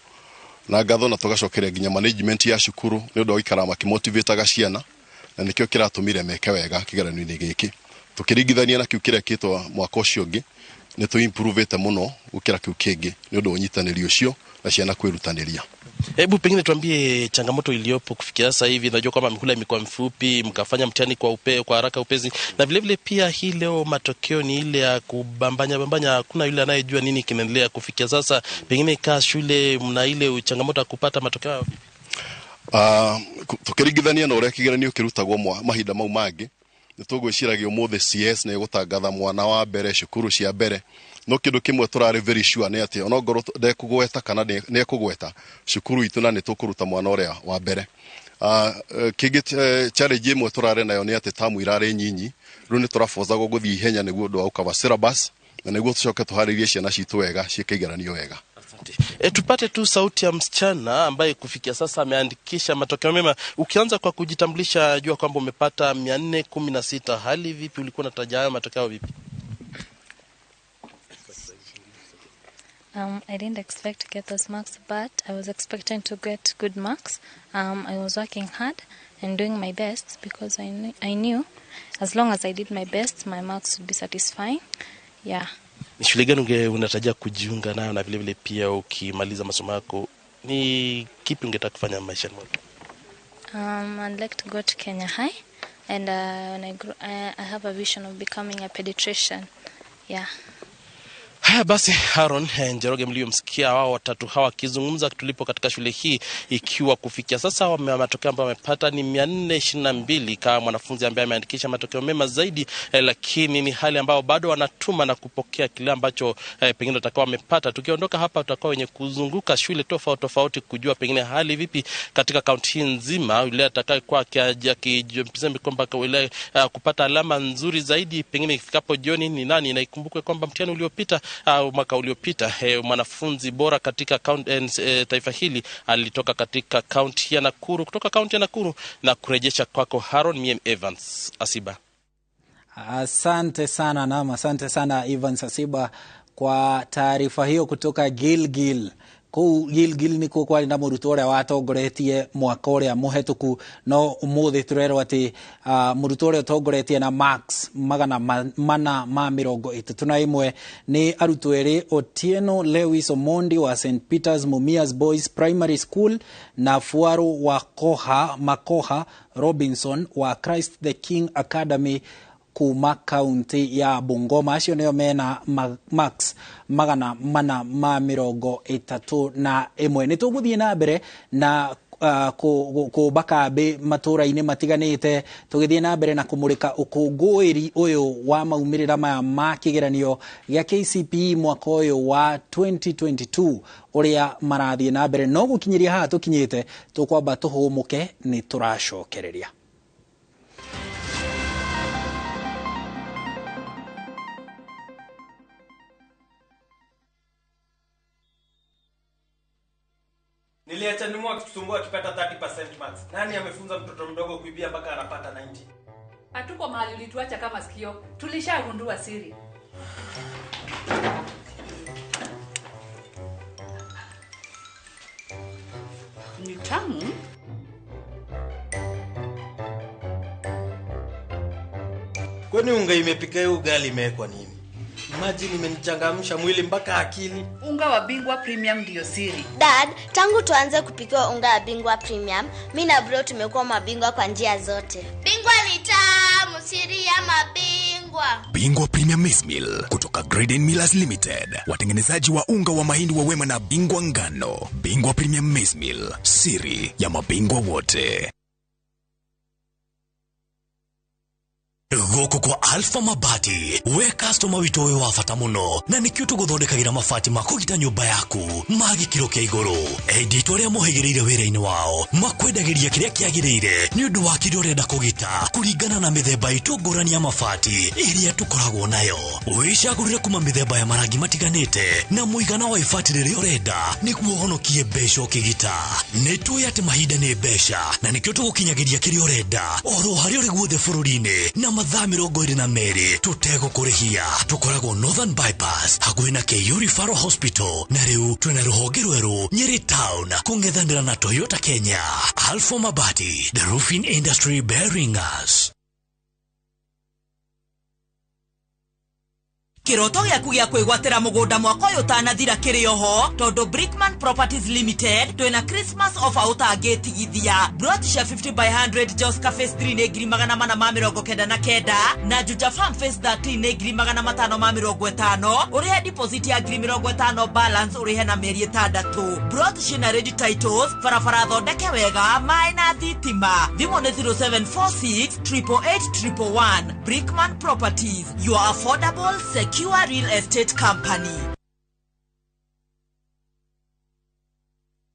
na ngatho na tũgacokeria nginya management ya cukuru nĩ ũndũ wa gũikara makĩmotivataga ciana, na nĩkĩo kĩratũmire meke wega kĩgeranio-inĩ gĩkĩ. Tũkĩringithania na kĩu kĩrekĩtwo mwaka ũcio ũngĩ, nĩ tũimprovete mũno gũkĩra kĩu kĩngĩ nĩ ũndũ wa ũnyitanĩri ũcio na ciana kwĩrutanĩria. Hebu pengine tuambie changamoto iliyopo kufikia sasa hivi. Najua kwamba mihula imekuwa mifupi, mkafanya mtihani kwa haraka upesi, na vile vile pia hii leo matokeo ni ile ya kubambanya bambanya, hakuna yule anayejua nini kinaendelea kufikia sasa. Pengine kaa shule mna ile changamoto ya kupata matokeo hayo vipi? Tukĩringithania na ũrĩa kĩgeranio kĩrutagwo mahinda mau mangĩ, nĩ tũgwĩciragia ũmũthĩ CS nĩ ĩgũtangatha mwana wa mbere cukuru cia mbere, no kĩndũ kĩmwe tũrarĩ very sure nĩ atĩ onongorwo ndekũgweta kana nĩ ekũgweta cukuru itũ na nĩ tũkũruta mwana ũrĩa wa mbere. Kĩngĩ challenge ĩmwe tũrarĩ nayo nĩ atĩ tamu irarĩ nyinyi, rĩu nĩ tũrabocagwo gũthiĩ ihenya nĩguo ũndũ wa gũcover syllabus, na nĩguo tũcoke tũharĩrie ciana citũ wega ciĩke igeranio wega. Tupate tu sauti ya msichana ambaye kufikia sasa ameandikisha matokeo mema. Ukianza kwa kujitambulisha, jua kwamba umepata 416, hali vipi? Ulikuwa unatarajia hayo matokeo vipi? I didn't expect to get those marks, but I was expecting to get good marks. I was working hard and doing my best because I knew as long as I did my best, my marks would be satisfying. Yeah. Ni shule gani unatarajia kujiunga nayo, na vile vile pia ukimaliza masomo yako ni kipi ungetaka kufanya maishani mwako? I'd like to go to Kenya High, and when I grow, I have a vision of becoming a pediatrician. Yeah. Haya basi, Haron Njoroge, mliyomsikia wao watatu hawa wakizungumza tulipo katika shule hii, ikiwa kufikia sasa matokeo ambayo wamepata ni 422 kama mwanafunzi ambaye ameandikisha matokeo mema zaidi, lakini ni hali ambayo bado wanatuma na kupokea kile ambacho pengine watakuwa wamepata. Tukiondoka hapa tutakuwa wenye kuzunguka shule tofauti tofauti kujua pengine hali vipi katika kaunti hii nzima, yule atakayekuwa akijisema kwamba yule kupata alama nzuri zaidi pengine ifikapo jioni ni nani. Na ikumbukwe kwamba mtihani uliopita au mwaka uliopita mwanafunzi bora katika taifa hili alitoka katika kaunti ya Nakuru, kutoka kaunti ya Nakuru. Na kurejesha kwako Haron, mimi Evans Asiba. Asante sana, naam, asante sana Evans Asiba kwa taarifa hiyo kutoka Gilgil. Kuu Gilgil nikuo kwari na mũrutwo ũrĩa watongoretie mwaka ũrĩa mũhetũku, no ũmũthĩ tũrerwo atĩ mũrutwo ũrĩa ũtongoretie na marks 431 nĩ arutwo erĩ, Otieno Lewis Omondi wa St Peters Mumias Boys Primary School na Fuaru wa Koha Makoha Robinson wa Christ the King Academy kuma kaunti ya Bungoma. Acio nĩo mena marks 431. Nĩ tũgũthiĩ na mbere na kũmba kambĩ matũra-inĩ matiganĩte, tũgĩthiĩ na mbere na kũmũrĩka ũkũngũĩri ũyũ wa maumĩrĩra maya ma kĩgeranio gĩa KCPE mwaka ũyũ wa 2022 ũrĩa marathiĩ na mbere. No gũkinyĩria haha tũkinyĩte, tũkwamba tũhũmũke, nĩ tũracokereria. Niliacha nimu akitusumbua akipata 30% marks. Nani amefunza mtoto mdogo kuibia mpaka anapata 90? Hatuko mahali ulituacha kama sikio. Tulishagundua siri. Ni tamu. Kwani unga imepika hiyo ugali imewekwa nini? Imagine imenichangamsha mwili mpaka akili. Unga wa Bingwa Premium ndio siri. Dad, tangu tuanze kupikiwa unga wa Bingwa Premium, mimi na bro tumekuwa mabingwa kwa njia zote. Bingwa ni tamu, siri ya mabingwa. Bingwa Premium Maize Meal kutoka Graden Millers Limited, watengenezaji wa unga wa mahindi wa Wema na Bingwa Ngano. Bingwa Premium Maize Meal, siri ya mabingwa wote. Gũkũ kwa Alpha Mabati, we customer witũ wĩ wa bata mũno, na nĩkĩo tũgũthondekagĩra mabati ma kũgita nyũmba yaku ma gĩkĩro kĩa igũrũ. Endia arĩa mohĩgĩrĩire wĩra-inĩ wao makwendagĩria kĩrĩa kĩagĩrĩire nĩ ũndũ wa kĩrĩa ũrenda kũgita kũringana na mĩthemba itũ ngũrani ya mabati ĩrĩa tũkoragwo nayo. Wĩcagũrĩre kuma mĩthemba ya marangi matiganĩte na mũigana wa ibati rĩrĩa ũrenda nĩguo ũhonokie mbeca ũkĩgita. Nĩ tũĩ atĩ mahinda nĩ mbeca na nĩkĩo tũgũkinyagĩria kĩrĩa ũrenda oro harĩa ũrĩ guothe bũrũri-inĩ na mathaa 22 tũtegũkũrĩhia. Tũkoragwo Northern Bypass hakuhĩ na KU Referral Hospital, na rĩu twĩna rũhonge rwerũ Nyeri Town kũng'ethanĩra na Toyota Kenya. Alpha Mabati, the roofing industry bearing us. Kiroto gĩaku gĩa kwĩgwatĩra mũgũnda mwaka ũyũ ũtanathira kĩrĩ oho, tondũ Brickman Properties Limited twĩna Christmas offer ũtangĩtigithia. Plot cia 50 by 100 Joska Phase 3 nĩ 499 na Juja Farm Phase 13 nĩ 550, ũrĩhe deposit ya 50,000, balance ũrĩhe na mĩeri 6. Plot ciĩna ready titles, barabara thondeke wega, maĩ na thitima. Thimũ nĩ 0746 888 111. Brickman Properties, your affordable, secure real estate company.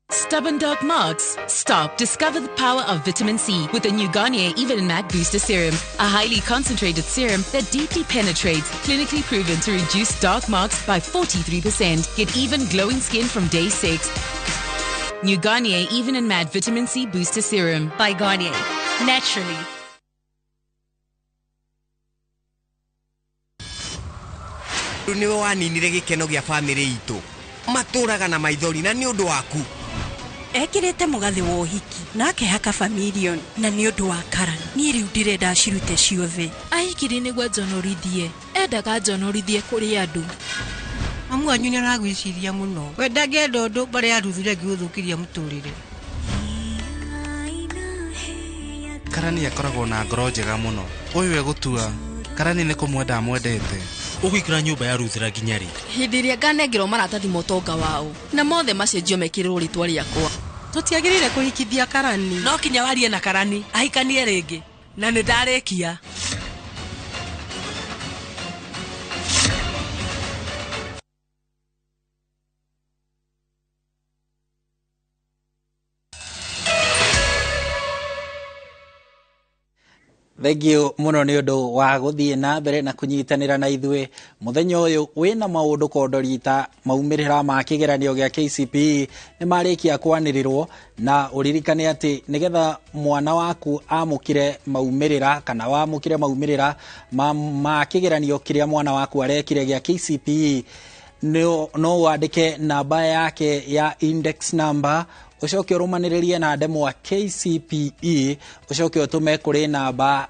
Stubborn dark marks? Stop. Discover the power of vitamin C with the new Garnier Even and Matte Booster Serum, a highly concentrated serum that deeply penetrates, clinically proven to reduce dark marks by 43%. Get even glowing skin from day 6. New Garnier Even and Matte Vitamin C Booster Serum. By Garnier. Naturally. Niwe waninire gĩkeno gĩa bamĩrĩ itũ, matũraga na maithori na nĩ ũndũ waku. Ekĩrĩte mũgathĩ wa ũhiki na akehaka familion na nĩ ũndũ wa Karan. Niĩ rĩu ndĩrenda acirute ciothe. Ahikire nĩguo njonorithie, endaga njonorithie kũrĩ andũ. Mamu wanyu nĩ aragwĩciria mũno. We ndangĩenda ũndũ barĩa aruthire ngĩgũthũkĩria mũtũrĩre. Karani akoragwo na ngoro njega mũno. Ũyũ egũtua Karani nĩ kũmwenda amwendete. Ũgũikara nyũmba ya Ruthira nginya rĩ? Hĩndĩ ĩrĩa nganengerwo maratathi ma ũtonga wao na mothe macenjio mekĩrĩrwo rĩtwa rĩakwa. Tũtiagĩrĩire kũhikithia Karani. No kinya warie na Karani ahikanie rĩngĩ na nĩ ndarĩkia. Thengiũ mũno nĩ ũndũ wa gũthiĩ na mbere na kũnyitanĩra na ithuĩ mũthenya ũyũ wĩna maũndũ kondorita maumĩrĩra ma kĩgeranio gĩa KCPE nĩ marĩkia kwanĩrĩrwo na ũririkane atĩ nĩgetha mwana waku amũkĩre maumĩrĩra kana wamũkĩre maumĩrĩra ma kĩgeranio kĩrĩa mwana waku arekire gĩa KCPE no wandĩke namba yake ya index number ucoke ũrũmanĩrĩrie na ndemwa KCPE ucoke ũtũme kũrĩ namba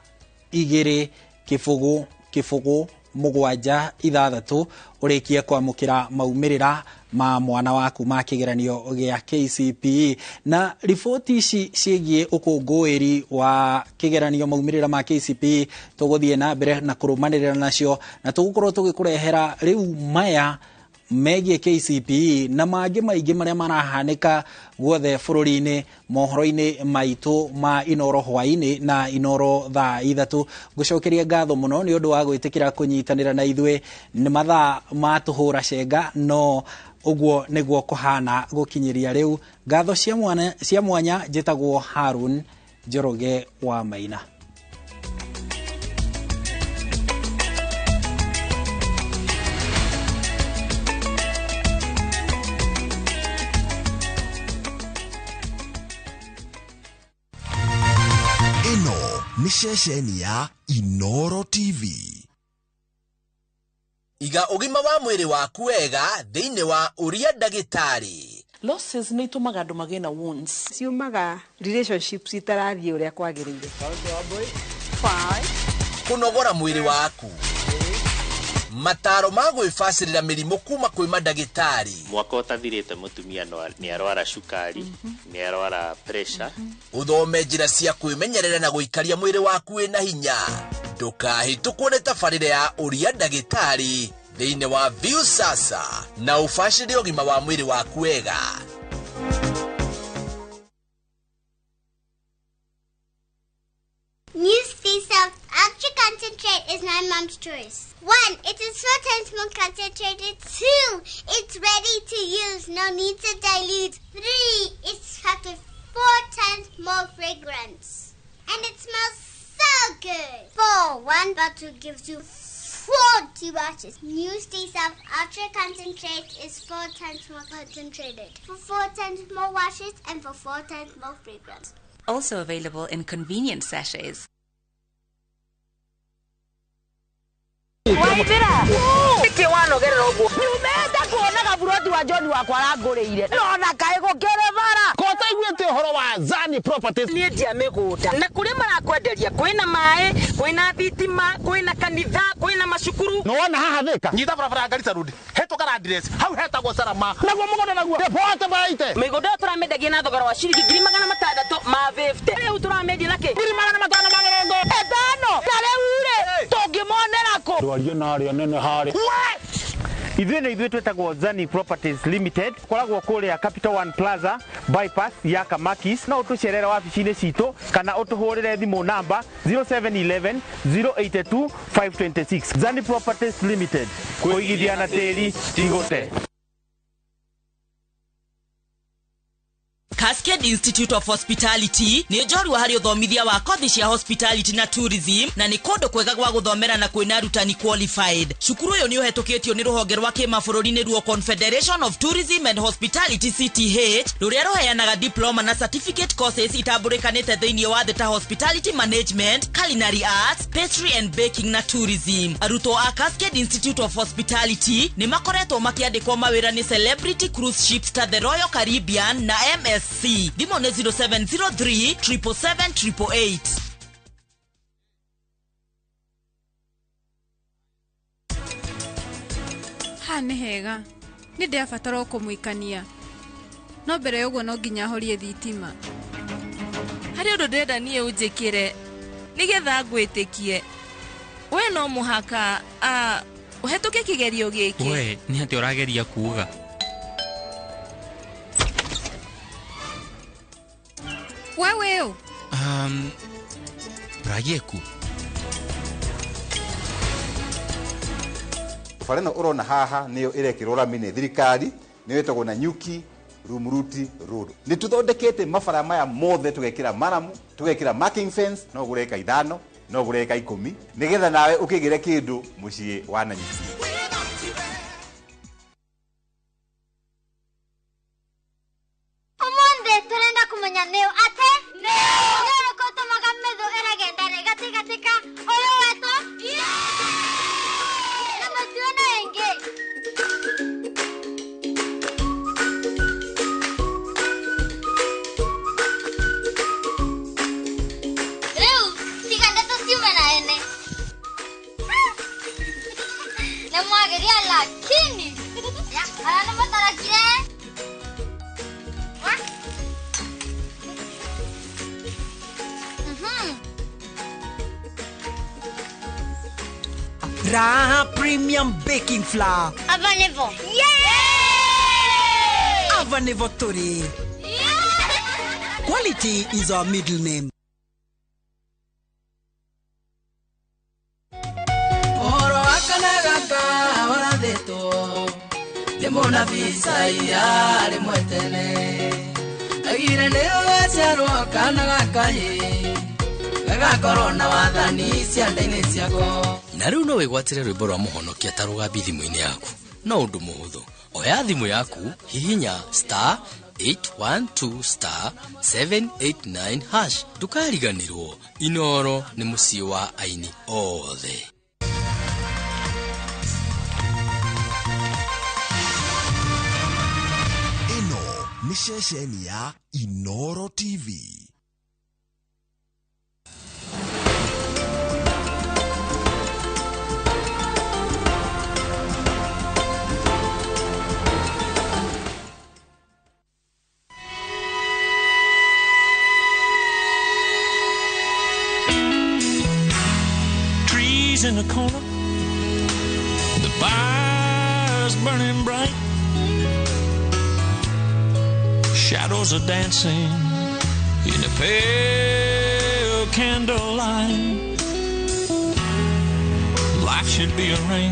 2 0 0 7 6 ũrĩkie kwamũkĩra maumĩrĩra ma mwana waku ma kĩgeranio gĩa KCPE. Na riboti ici ciĩgiĩ ũkũngũĩri wa kĩgeranio maumĩrĩra ma KCPE tũgũthiĩ na mbere na kũrũmanĩrĩra nacio na tũgũkorwo tũgĩkũrehera rĩu maya megiĩ KCPE na mangĩ maingĩ marĩa marahanĩka guothe bũrũri-inĩ mohoro-inĩ maitũ ma Inoro hwaĩ-inĩ na Inoro thaa 3. Ngũcokeria ngatho mũno nĩ ũndũ wa gwĩtĩkĩra kũnyitanĩra na ithuĩ. Nĩ mathaa ma tũhũra cenga no ũguo nĩguo kũhana gũkinyĩria rĩu. Ngatho cia mwanya njĩtagwo Harun Njoroge wa Maina. Nĩ ceceni ya Inoro TV. Iga ũgima wa mwĩrĩ waku wega thĩinĩ wa ũria ndagĩtarĩ. Losses nĩ itũmaga andũ magĩe na wounds. Ciumaga relationships itarathiĩ ũrĩa kwagĩrĩire. Kũnogora mwĩrĩ waku. Mataro ma gwĩbacĩrĩra mĩrimũ kuma kwĩ mandagĩtarĩ. Mwaka ũtathirĩte mũtumia nĩ arwara cukari, nĩ arwara pressure. Ũthome njĩra cia kwĩmenyerera na gũikaria mwĩrĩ waku wĩna hinya. Ndũkahĩtũkwo nĩ tabarĩra ya ũria ndagĩtarĩ thĩinĩ wa Viusasa na ũbacĩrĩre ũgima wa mwĩrĩ waku wega. New Stay Soft Ultra Concentrate is my mom's choice. 1, it is 4 times more concentrated. 2, it's ready to use, no need to dilute. 3, it's packed with 4 times more fragrance. And it smells so good. 4, 1 bottle gives you 40 washes. New Stay Soft Ultra Concentrate is 4 times more concentrated. For 4 times more washes and for 4 times more fragrance. Also available in convenient sachets. Waithira nĩkĩ wanogerera ũguo nyumĩte kuona gaburoti wa John wakwa arangũrĩire nona kaĩ gũkĩrĩ bara ko taiguĩte ũhoro wa Zani Properties. Niĩ ndia mĩgũnda na kũrĩa marakwenderia kwĩna maĩ, kwĩna thitima, kwĩna kanitha, kwĩna macukuru. Nĩwona haha Thĩka nyita barabara ya Garissa Road hetũka Landress hau hetagwo Salama naguo mũgũnda naguo bote baite mĩgũnda ĩyo tũramĩendagia na thogora wa ciringi 650 rĩu tũramĩendia na kĩ 550 ta rĩu rĩ tũngĩmonera kũ? Ndwarie na arĩa nene harĩ ithuĩ nĩ ithuĩ twĩtagwo Zani Properties Limited, koragwo kũrĩa Capital One Plaza bypass ya Kamakis. No ũtũcerere wabici-inĩ citũ kana ũtũhũrĩre thimũ namba 0711 082 526. Zani Properties Limited, kũigithia na tĩri ti gũte. Cascade Institute of Hospitality nĩ njorua harĩ ũthomithia wa kothi cia hospitality na tourism na nĩ kũndũ kwega gwa gũthomera na kwĩna arutani qualified. Cukuru ũyũ nĩ ũhetũkĩtio nĩ rũhonge rwa kĩmabũrũri nĩruo Confederation of Tourism and Hospitality CTH rũrĩa rũheanaga diploma na certificate courses itambũrĩkanĩte thĩinĩ wa thĩ ta hospitality management, culinary arts, pastry and baking na tourism. Arutwo a Cascade Institute of Hospitality nĩ makoretwo makĩandĩkwo mawĩra nĩ celebrity cruise ships ta the Royal Caribbean na MSC. Thimũ nĩ 0703 777 888. Haha nĩ hega nĩ ndĩrabatara o kũmũikania no mbere ya ũguo no nginya horie thitima. Harĩ ũndũ ndĩrenda niĩ ũnjĩkĩre nĩgetha ngwĩtĩkie we no mũhaka Ũhetũke kĩgerio gĩkĩ. We nĩ atĩa ũrageria kuuga? We wĩũ? Bragieku. Bara ĩno ũrona haha nĩyo ĩrekĩrwo rami nĩ thirikari, nĩyo ĩtagwo Nanyuki Rumuruti Road. Nĩ tũthondekete mabara maya mothe, tũgekĩra maramu, tũgekĩra marking fence, no ũgũre eka 5, no ũgũre eka 10, nĩgetha nawe ũkĩgĩre kĩndũ mũciĩ wa Nanyuki. Ũmũthĩ tũrenda kũmenya nĩũ ate nĩ ũrĩkũ ũtũmaga mĩthũ ĩragenda rĩ gatigatika ũyũ wetwo na mĩtuo ĩno ĩngĩ. Rĩu tiga ndeto ciume na ene nĩ mwageria lakini aya nĩ mũtarakire. Raha Premium Baking Flour. Avanevo. Yeah! Avanevo Tori. Yeah! Quality is our middle name. Ũhoro wa kana gaka warathĩtwo nĩ mũnabii Isaia rĩmwe tene, augire nĩ ũgaciarwo kana gakaĩ gagakorwo na wathani cianda-inĩ ciako. Na rĩu no wĩgwatĩre rwĩmbo rwa mũhonokia ta rũgambi thimũ-inĩ yaku. No ũndũ mũhũthũ, oya thimũ yaku, hihinya star 812 star 789 hash. Ndũkariganĩrwo, Inooro nĩ mũciĩ wa aini othe. Ĩno nĩ ceceni ya Inooro TV. Trees in the corner, the fire's burning bright, shadows are dancing in the pale candlelight. Life should be arranged